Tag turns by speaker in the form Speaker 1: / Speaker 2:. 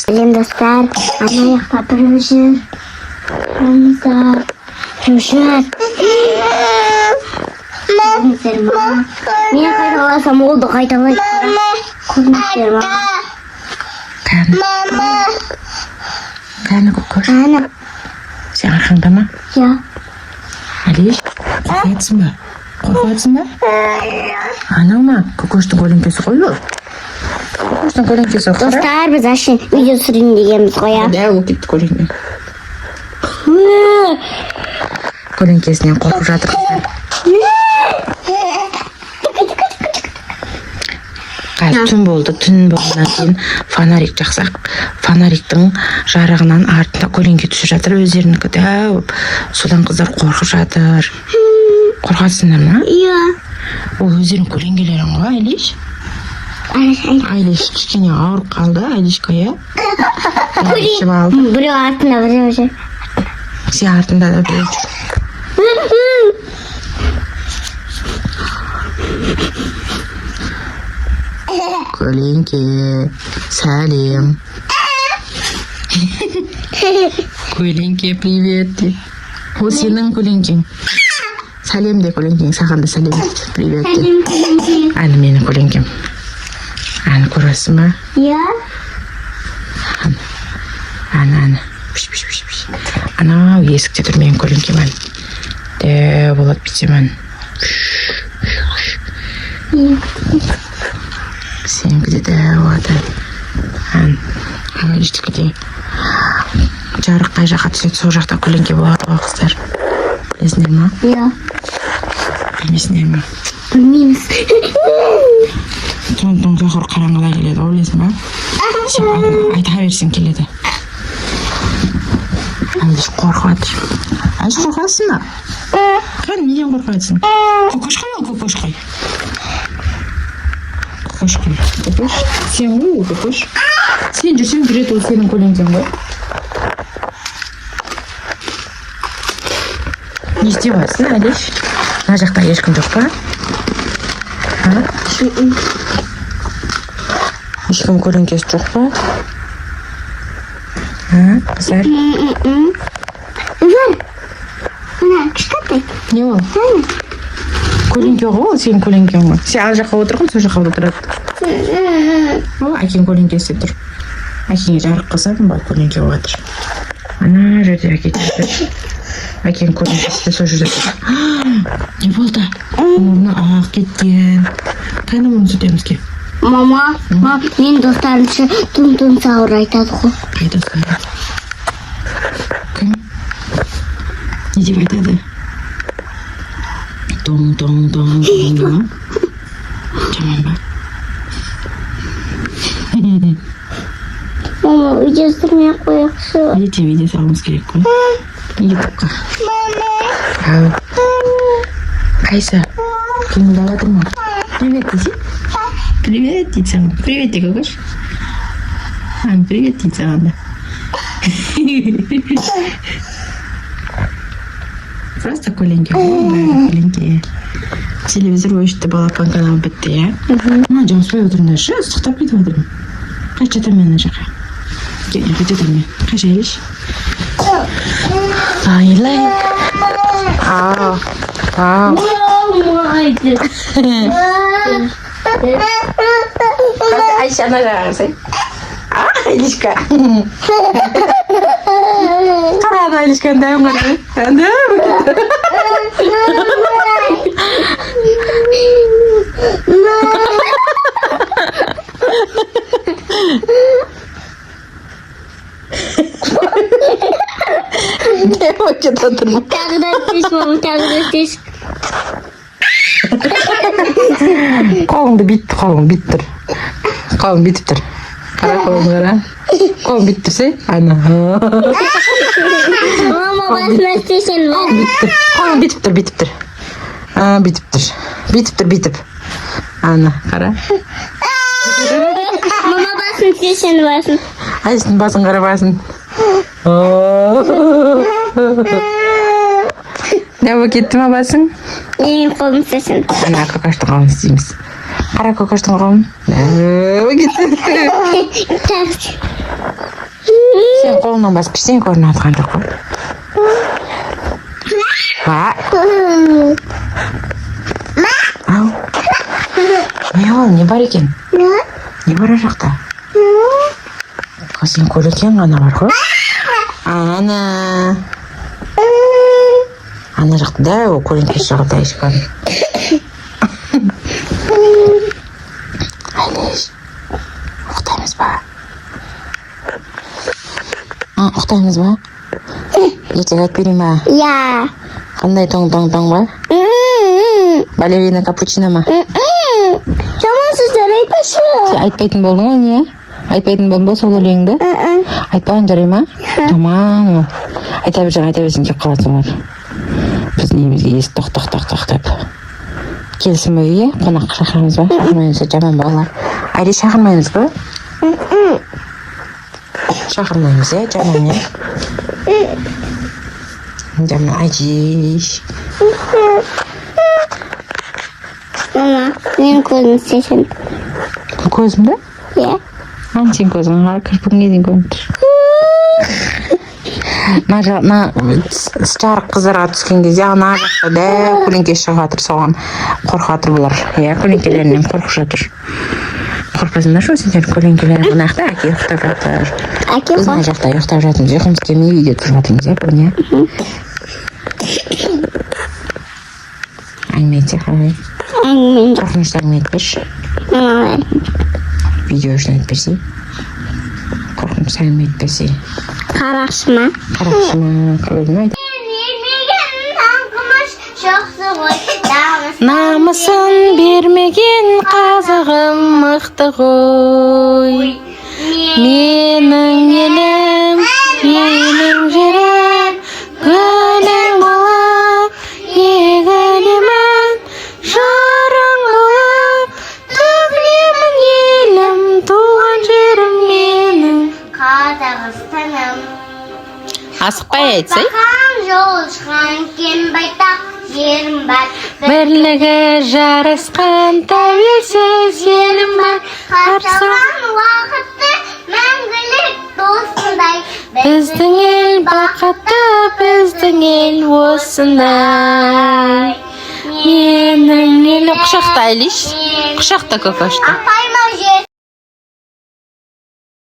Speaker 1: Сәлем, достар. Ана жақта біреу жүр. Қараңыздар. Біреу жүр. Көрдіңіздер ма? Мен қайталасам, ол да қайталайды. Көрдіңіздер ма?
Speaker 2: Кәні, кәні, Көкөш?
Speaker 1: Ана.
Speaker 2: Сен арқаңда ма?
Speaker 1: Иә.
Speaker 2: Алиш, қорқып ба? Қорқып ба? Анау ма? Көкөштің көлеңкесі ғой ол. Көкөштің көлеңкесі, қара.
Speaker 1: Достар, біз әшейін видео түсірейін дегенбіз ғой, иә.
Speaker 2: Дәу болып кетті көлеңке. Көлеңкесінен қорқып жатыр қыздар. Қазір түн болды. Түн болғаннан кейін фонарик жақсақ, фонариктің жарығынан артында көлеңке түсіп жатыр өздерінікі дәу болып. Содан қыздар қорқып жатыр. Қорқасыңдар ма?
Speaker 1: Иә.
Speaker 2: Ол өздерінің көлеңкелерің ғой, Айлиш. Айлиш кішкене ауырып қалды, Айлишка, иә. Ішіп алды.
Speaker 1: Біреу артында, біреу жүр.
Speaker 2: Сен артында да біреу жүр. Көлеңке, сәлем. Көлеңке, привет де. Ол сенің көлеңкең. Сәлем де, көлеңкең саған да сәлем дейді, привет де.
Speaker 1: Сәлем, көлеңке.
Speaker 2: Әні, менің көлеңкем. Әні, көресің ба?
Speaker 1: Иә.
Speaker 2: Әні, әні. Пш, пш, пш, пш. Анау есікте тұр менің көлеңкем, әні. Дәу болады бүйтсем, әні. Сенікі де дәу болады. Әні, Айлиштікі де. Жарық қай жаққа түседі, сол жақта көлеңке болады ғой, қыздар. Білесіңдер ма?
Speaker 1: Иә.
Speaker 2: Білмейсіңдер ма?
Speaker 1: Білмейміз.
Speaker 2: Түн түн ақыры қараңғыда келеді ғой, білесің ба? Сен айта берсең, келеді. Айлиш қорқып жатыр. Айлиш, қорқасың ба? Қане, неден қорқасың? Көкөш қой ол, көкөш қой. Көкөш қой. Көкөш. Сен ғой ол, көкөш. Сен жүрсең, жүреді, ол сенің көлеңкең ғой. Не істеп жатырсың, Айлиш? Мына жақта ешкім жоқ па? А? Ешкім көлеңкесі жоқ па? А, қыздар?
Speaker 1: Жүр. Мына кішкентай.
Speaker 2: Не ол? Көлеңке ғой ол, сенің көлеңкең ғой. Сен ана жаққа отырғын, сол жаққа отырады. О, әкең көлеңкесі тұр. Әкеңе жарық қылсам ба, көлеңке болып жатыр. Ана жерде әке жатыр. Әкең көлеңкесі де сол жерде тұр. Не болды? Мұрны ағып кеткен. Қайда мұрнын сүртеміз, кел.
Speaker 1: Мама, мама, менің достарым ше тун тун сауыр айтады ғой.
Speaker 2: Қай достарың? Кім? Не деп айтады? Тоң, тоң, тоң, тоң дей ма? Жаман ба?
Speaker 1: Мама, видео түсірмей ақ қояйықшы.
Speaker 2: Ертең видео салуымыз керек қой. Ютубқа. Ау. Қайсы? Қимылдап жатыр ма? Привет десе. Привет дейді саған. Привет де, Көкөш. Ан, привет дейді саған да. Просто көлеңке ғой, бәрі көлеңке. Телевизор өшті, балапан каналы бітті, иә? Мына жабыспай отырыңдаршы, ыстықтап кетіп жатырмын. Қайшы жатамын мен ана жаққа. Кел, жаққа жатамын мен. Қайшы, Айлиш? Айлай. Ау. Ау.
Speaker 1: Болмайды.
Speaker 2: Айша, ана жаққа қарасай. А, Айлишка. Қара, ана Айлишканы дәуін қара. Дәу болып кетті. Не болып кетіп отыр ма?
Speaker 1: Тағы да істеші, мама, тағы да істеші.
Speaker 2: Қолыңды бүйтті, қолың бүйтіп тұр. Қолың бүйтіп тұр. Қара, қолыңды қара. Қолың бүйтіп тұрсай. Ана.
Speaker 1: Мама, басына істеші.
Speaker 2: Бүйтіп тұр. Қолың бүйтіп тұр, бүйтіп тұр. А, бүйтіп тұр. Бүйтіп тұр, бүйтіп. Ана, қара.
Speaker 1: Мама, басын істеші, басын.
Speaker 2: Айшының басын қара, басын. Не болып кетті ма басың?
Speaker 1: Менің қолым істесін.
Speaker 2: Ана Көкөштің қолын істейміз. Қара, Көкөштің қолын. Дәу болып кетті.
Speaker 1: Так.
Speaker 2: Сен қолыңнан басып ештеңе көрініп жатқан жоқ қой. А, ау, не ол, не бар екен? Не бар ар жақта? Сенің көлеңкең ғана бар ғой. Ана ана жақта дәу көлеңке шығады Айшканың. Айлиш, ұйықтаймыз ба? Ұйықтаймыз ба? Ертегі айтып берейін ба?
Speaker 1: Иә.
Speaker 2: Қандай, тоң тоң тоң ба? Балерина капучино ма?
Speaker 1: Жаман сөздер айтпашы.
Speaker 2: Сен айтпайтын болдың ғой, не? Айтпайтын болдың ба сол өлеңді? Айтпаған жарай ма? Жаман ол. Айта берсең, айта берсең, келіп қалады солар. Біздің үйімізге есік тоқ тоқ тоқ тоқ деп. Келсін бе үйге? Қонақ шақырамыз ба? Шақырмаймыз ба? Жаман балалар. Айри, шақырмаймыз ба? Шақырмаймыз, иә? Жаман, иә? Жаман, Айдиш.
Speaker 1: Мама, менің көзім істесін.
Speaker 2: Көзімді?
Speaker 1: Иә.
Speaker 2: Ан, сен көзің қара, кірпігіңе дейін көрініп тұр. Мына мына жарық қыздарға түскен кезде ана жақта дәу көлеңке шығып жатыр, соған қорқып жатыр бұлар, иә, көлеңкелерінен қорқып жатыр. Қорықпайсыңдар ма сендер көлеңкелерінен? Мына жақта әке ұйықтап жатыр.
Speaker 1: Әке.
Speaker 2: Біз мына жақта ұйықтап жатырмыз, ұйқымыз келмей үйде тұрып жатырмыз, иә, бүгін, иә. Әңгіме айтсақ қалай?
Speaker 1: Әңгіме.
Speaker 2: Қорқынышты әңгіме айтып берші.
Speaker 1: Мама.
Speaker 2: Видео үшін айтып берсей, қорқынышты әңгіме айтып берсей.
Speaker 1: Қарақшы ма?
Speaker 2: Қарақшы ма, қалай айт.
Speaker 1: Бермеген таңқымыз жақсы ғой.
Speaker 2: Намысын бермеген қазағым мықты ғой. Менің елім, менің жерім, гүлің болып егілемін, жарың болып төгілемін, елім, туған жерім менің.
Speaker 1: Қазақстаным.
Speaker 2: Асықпай айтсай.
Speaker 1: Бақан жолшқан кең байтақ жерім бар.
Speaker 2: Бірлігі жарасқан тәуелсіз елім бар.
Speaker 1: Қарсалған уақытты мәңгілік досындай.
Speaker 2: Біздің ел бақытты, біздің ел осындай. Менің елім. Құшақта, Айлиш, құшақта көкөшті.
Speaker 1: Апайма жер.